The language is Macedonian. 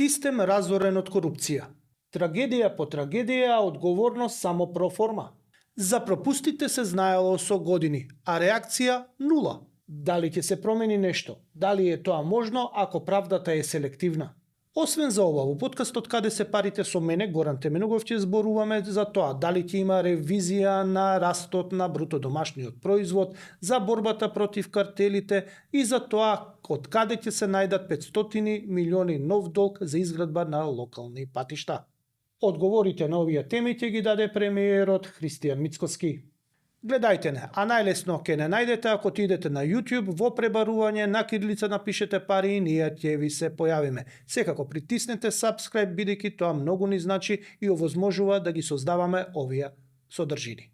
Систем разорен од корупција. Трагедија по трагедија, а одговорност само проформа. За пропустите се знаело со години, а реакција нула. Дали ќе се промени нешто? Дали е тоа можно ако правдата е селективна? Освен за ова, во подкастот Каде се парите со мене, Горан Теменогов, ќе зборуваме за тоа дали ќе има ревизија на растот на бруто домашниот производ, за борбата против картелите и за тоа од каде ќе се најдат 500 милиони нов долг за изградба на локални патишта. Одговорите на овие теми ќе ги даде премиерот Христијан Мицкоски. Гледајте не, а најлесно ќе не најдете ако ти идете на YouTube, во пребарување на кирилица напишете пари и ние ќе ви се појавиме. Секако притиснете subscribe, бидејќи тоа многу ни значи и овозможува да ги создаваме овие содржини.